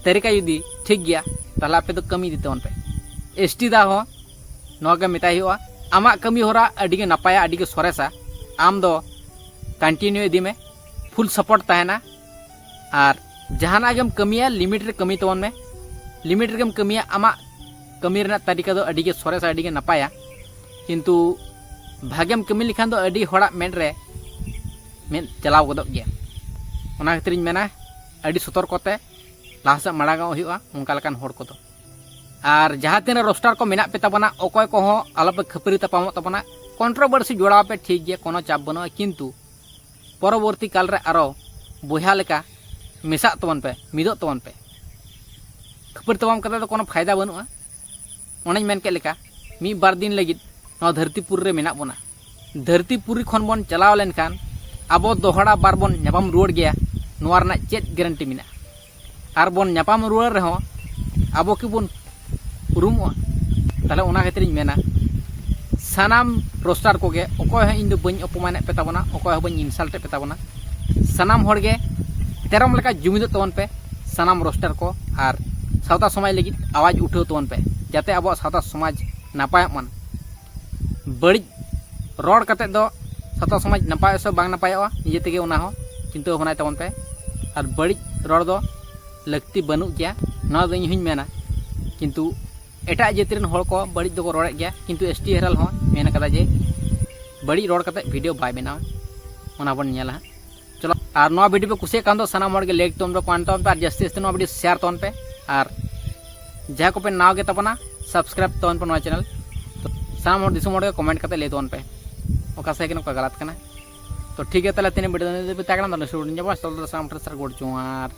ᱛᱟᱹᱨᱤᱠᱟ ᱡᱩᱫᱤ ᱴᱷᱤᱠ ᱜᱮᱭᱟ, ᱛᱟᱦᱞᱮ ᱟᱯᱮ ᱫᱚ ᱠᱟᱹᱢᱤ ᱤᱫᱤ ᱛᱟᱵᱚᱱ ᱯᱮ᱾ ᱮᱥᱴᱤ ᱫᱟ ᱦᱚᱸ ᱱᱚᱣᱟ ᱜᱮ ᱢᱮᱛᱟᱭ ᱦᱩᱭᱩᱜᱼᱟ, ᱟᱢᱟᱜ ᱠᱟᱹᱢᱤ ᱦᱚᱨᱟ ᱟᱹᱰᱤ ᱜᱮ ᱱᱟᱯᱟᱭᱟ, ᱟᱹᱰᱤ ᱜᱮ ᱥᱚᱨᱮᱥᱟ, ᱟᱢ ᱫᱚ ᱠᱚᱱᱴᱤᱱᱤᱭᱩ ᱤᱫᱤ ᱢᱮ, ᱯᱷᱩᱞ ᱥᱟᱯᱳᱨᱴ ᱛᱟᱦᱮᱱᱟ᱾ ᱟᱨ ᱡᱟᱦᱟᱱᱟᱜ ᱜᱮᱢ ᱠᱟᱹᱢᱤᱭᱟ, ᱞᱤᱢᱤᱴ ᱨᱮ ᱠᱟᱹᱢᱤ ᱛᱟᱵᱚᱱ ᱢᱮ᱾ ᱞᱤᱢᱤᱴ ᱨᱮᱜᱮᱢ ᱠᱟᱹᱢᱤᱭᱟ, ᱟᱢᱟᱜ ᱠᱟᱹᱢᱤ ᱨᱮᱱᱟᱜ ᱛᱟᱹᱨᱤᱠᱟ ᱫᱚ ᱟᱹᱰᱤ ᱜᱮ ᱥᱚᱨᱮᱥᱟ, ᱟᱹᱰᱤ ᱜᱮ ᱱᱟᱯᱟᱭᱟ᱾ ᱠᱤᱱᱛᱩ ᱵᱷᱟᱜᱮᱢ ᱠᱟᱹᱢᱤ ᱞᱮᱠᱷᱟᱱ ᱫᱚ ᱟᱹᱰᱤ ᱦᱚᱲᱟᱜ ᱢᱮᱫ ᱨᱮ ᱢᱮᱫ ᱪᱟᱞᱟᱣ ᱜᱚᱫᱚᱜ ᱜᱮᱭᱟ᱾ ᱚᱱᱟ ᱠᱷᱟᱹᱛᱤᱨᱤᱧ ᱢᱮᱱᱟ, ᱟᱹᱰᱤ ᱥᱚᱛᱚᱨᱠᱚ ᱛᱮ ᱞᱟᱦᱟ ᱥᱮᱫ ᱢᱟᱲᱟᱝᱚᱜ ᱦᱩᱭᱩᱜᱼᱟ ᱚᱱᱠᱟ ᱞᱮᱠᱟᱱ ᱦᱚᱲ ᱠᱚᱫᱚ᱾ ᱟᱨ ᱡᱟᱦᱟᱸ ᱛᱤᱱᱟᱹᱜ ᱨᱳᱥᱴᱟᱨ ᱠᱚ ᱢᱮᱱᱟᱜ ᱯᱮ ᱛᱟᱵᱚᱱᱟ, ᱚᱠᱚᱭ ᱠᱚᱦᱚᱸ ᱟᱞᱚᱯᱮ ᱠᱷᱟᱹᱯᱟᱹᱨᱤ ᱛᱟᱯᱟᱢᱚᱜ ᱛᱟᱵᱚᱱᱟ᱾ ᱠᱚᱱᱴᱨᱳᱵᱷᱟᱨᱥᱤ ᱡᱚᱲᱟᱣ ᱯᱮ, ᱴᱷᱤᱠ ᱜᱮᱭᱟ, ᱠᱳᱱᱳ ᱪᱟᱯ ᱵᱟᱹᱱᱩᱜᱼᱟ, ᱠᱤᱱᱛᱩ ᱯᱚᱨᱚᱵᱚᱨᱛᱤ ᱠᱟᱞ ᱨᱮ ᱟᱨᱚ ᱵᱚᱭᱦᱟ ᱞᱮᱠᱟ ᱢᱮᱥᱟᱜ ᱛᱟᱵᱚᱱ ᱯᱮ, ᱢᱤᱫᱚᱜ ᱛᱟᱵᱚᱱ ᱯᱮ᱾ ᱠᱷᱟᱹᱯᱟᱹᱨᱤ ᱛᱟᱯᱟᱢ ᱠᱟᱛᱮ ᱫᱚ ᱠᱳᱱᱳ ᱯᱷᱟᱭᱫᱟ ᱵᱟᱹᱱᱩᱜᱼᱟ᱾ ᱚᱱᱮᱧ ᱢᱮᱱ ᱠᱮᱫ ᱞᱮᱠᱟ, ᱢᱤᱫ ᱵᱟᱨ ᱫᱤᱱ ᱞᱟᱹᱜᱤᱫ ᱱᱚᱣᱟ ᱫᱷᱟᱹᱨᱛᱤ ᱯᱩᱨᱤ ᱨᱮ ᱢᱮᱱᱟᱜ ᱵᱚᱱᱟ᱾ ᱫᱷᱟᱹᱨᱛᱤ ᱯᱩᱨᱤ ᱠᱷᱚᱱ ᱵᱚᱱ ᱪᱟᱞᱟᱣ ᱞᱮᱱᱠᱷᱟᱱ ᱟᱵᱚ ᱫᱚᱦᱲᱟ ᱵᱟᱨ ᱵᱚᱱ ᱧᱟᱯᱟᱢ ᱨᱩᱣᱟᱹᱲ ᱜᱮᱭᱟ, ᱱᱚᱣᱟ ᱨᱮᱱᱟᱜ ᱪᱮᱫ ᱜᱮᱨᱮᱱᱴᱤ ᱢᱮᱱᱟᱜᱼᱟ? ᱟᱨ ᱵᱚᱱ ᱧᱟᱯᱟᱢ ᱨᱩᱣᱟᱹᱲ ᱨᱮᱦᱚᱸ ᱟᱵᱚ ᱠᱤᱵᱚᱱ ᱩᱨᱩᱢᱚᱜᱼᱟ? ᱛᱟᱦᱞᱮ ᱚᱱᱟ ᱠᱷᱟᱹᱛᱤᱨᱤᱧ ᱢᱮᱱᱟ, ᱥᱟᱱᱟᱢ ᱨᱳᱥᱴᱟᱨ ᱠᱚᱜᱮ, ᱚᱠᱚᱭ ᱦᱚᱸ ᱤᱧ ᱫᱚ ᱵᱟᱹᱧ ᱚᱯᱚᱢᱟᱱᱮᱫ ᱯᱮ ᱛᱟᱵᱚᱱᱟ, ᱚᱠᱚᱭ ᱦᱚᱸ ᱵᱟᱹᱧ ᱤᱱᱥᱟᱞᱴᱮᱫ ᱯᱮ ᱛᱟᱵᱚᱱᱟ᱾ ᱥᱟᱱᱟᱢ ᱦᱚᱲᱜᱮ ᱛᱮᱨᱚᱢ ᱞᱮᱠᱟ ᱡᱩᱢᱤᱫᱚᱜ ᱛᱟᱵᱚᱱ ᱯᱮ, ᱥᱟᱱᱟᱢ ᱨᱳᱥᱴᱟᱨ ᱠᱚ, ᱟᱨ ᱥᱟᱶᱛᱟ ᱥᱚᱢᱟᱡᱽ ᱞᱟᱹᱜᱤᱫ ᱟᱣᱟᱡᱽ ᱩᱴᱷᱟᱹᱣ ᱛᱟᱵᱚᱱ ᱯᱮ, ᱡᱟᱛᱮ ᱟᱵᱚᱣᱟᱜ ᱥᱟᱶᱛᱟ ᱥᱚᱢᱟᱡᱽ ᱱᱟᱯᱟᱭᱚᱜ ᱢᱟ᱾ ᱵᱟᱹᱲᱤᱡ ᱨᱚᱲ ᱠᱟᱛᱮ ᱫᱚ ᱥᱟᱶᱛᱟ ᱥᱚᱢᱟᱡᱽ ᱱᱟᱯᱟᱭᱚᱜ ᱥᱮ ᱵᱟᱝ ᱱᱟᱯᱟᱭᱚᱜᱼᱟ, ᱱᱤᱡᱮ ᱛᱮᱜᱮ ᱚᱱᱟ ᱦᱚᱸ ᱪᱤᱱᱛᱟᱹ ᱵᱷᱟᱵᱽᱱᱟᱭ ᱛᱟᱵᱚᱱ ᱯᱮ᱾ ᱟᱨ ᱵᱟᱹᱲᱤᱡ ᱨᱚᱲ ᱫᱚ ᱞᱟᱹᱠᱛᱤ ᱵᱟᱹᱱᱩᱜ ᱜᱮᱭᱟ, ᱱᱚᱣᱟ ᱫᱚ ᱤᱧ ᱦᱚᱸᱧ ᱢᱮᱱᱟ᱾ ᱠᱤᱱᱛᱩ ᱮᱴᱟᱜ ᱡᱟᱹᱛ ᱨᱮᱱ ᱦᱚᱲ ᱠᱚ ᱵᱟᱹᱲᱤᱡ ᱫᱚᱠᱚ ᱨᱚᱲᱮᱫ ᱜᱮᱭᱟ, ᱠᱤᱱᱛᱩ ᱮᱥ ᱴᱤ ᱦᱮᱨᱟᱞ ᱦᱚᱸ ᱢᱮᱱ ᱠᱟᱫᱟ ᱡᱮ ᱵᱟᱹᱲᱤᱡ ᱨᱚᱲ ᱠᱟᱛᱮ ᱵᱷᱤᱰᱤᱭᱳ ᱵᱟᱭ ᱵᱮᱱᱟᱣᱟ᱾ ᱚᱱᱟ ᱵᱚᱱ ᱧᱮᱞᱟ ᱦᱟᱸᱜ᱾ ᱪᱚᱞᱚ, ᱟᱨ ᱱᱚᱣᱟ ᱵᱷᱤᱰᱤᱭᱳ ᱯᱮ ᱠᱩᱥᱤᱭᱟᱜ ᱠᱷᱟᱱ ᱫᱚ ᱥᱟᱱᱟᱢ ᱦᱚᱲ ᱜᱮ ᱞᱟᱭᱤᱠ ᱛᱟᱵᱚᱱ ᱯᱮ, ᱠᱚᱢᱮᱱᱴ ᱛᱟᱵᱚᱱ ᱯᱮ, ᱟᱨ ᱡᱟᱹᱥᱛᱤ ᱡᱟᱹᱥᱛᱤ ᱱᱚᱣᱟ ᱵᱷᱤᱰᱤᱭᱳ ᱥᱮᱭᱟᱨ ᱛᱟᱵᱚᱱ ᱯᱮ, ᱟᱨ ᱡᱟᱦᱟᱸᱭ ᱠᱚᱯᱮ ᱱᱟᱣᱟ ᱜᱮ ᱛᱟᱵᱚᱱᱟ, ᱥᱟᱵᱥᱠᱨᱟᱭᱤᱵ ᱛᱟᱵᱚᱱ ᱯᱮ ᱱᱚᱣᱟ ᱪᱮᱱᱮᱞ᱾ ᱛᱚ ᱥᱟᱱᱟᱢ ᱦᱚᱲ, ᱫᱤᱥᱚᱢ ᱦᱚᱲ ᱜᱮ ᱠᱚᱢᱮᱱᱴ ᱠᱟᱛᱮ ᱞᱟᱹᱭ ᱛᱟᱵᱚᱱ ᱯᱮ ᱚᱠᱟ ᱥᱮᱫ ᱠᱟᱱᱟ, ᱚᱠᱟ ᱜᱟᱞᱟᱛ ᱠᱟᱱᱟ᱾ ᱛᱚ ᱴᱷᱤᱠ ᱜᱮᱭᱟ, ᱛᱟᱦᱚᱞᱮ ᱛᱮᱦᱮᱧ ᱵᱷᱤᱰᱤᱭᱳ ᱫᱚ ᱱᱤᱱᱟᱹᱜ ᱫᱷᱟᱹᱵᱤᱡ ᱛᱟᱦᱮᱸ ᱠᱟᱱᱟ᱾ ᱫᱚ ᱱᱮᱠᱥᱴ ᱵᱷᱤᱰᱤᱭᱳ ᱧᱟᱯᱟᱢᱟ, ᱥᱟᱱᱟᱢ ᱴᱷᱮᱱ ᱥᱟᱨ ᱜᱚᱰ ᱡᱚᱦᱟᱨ᱾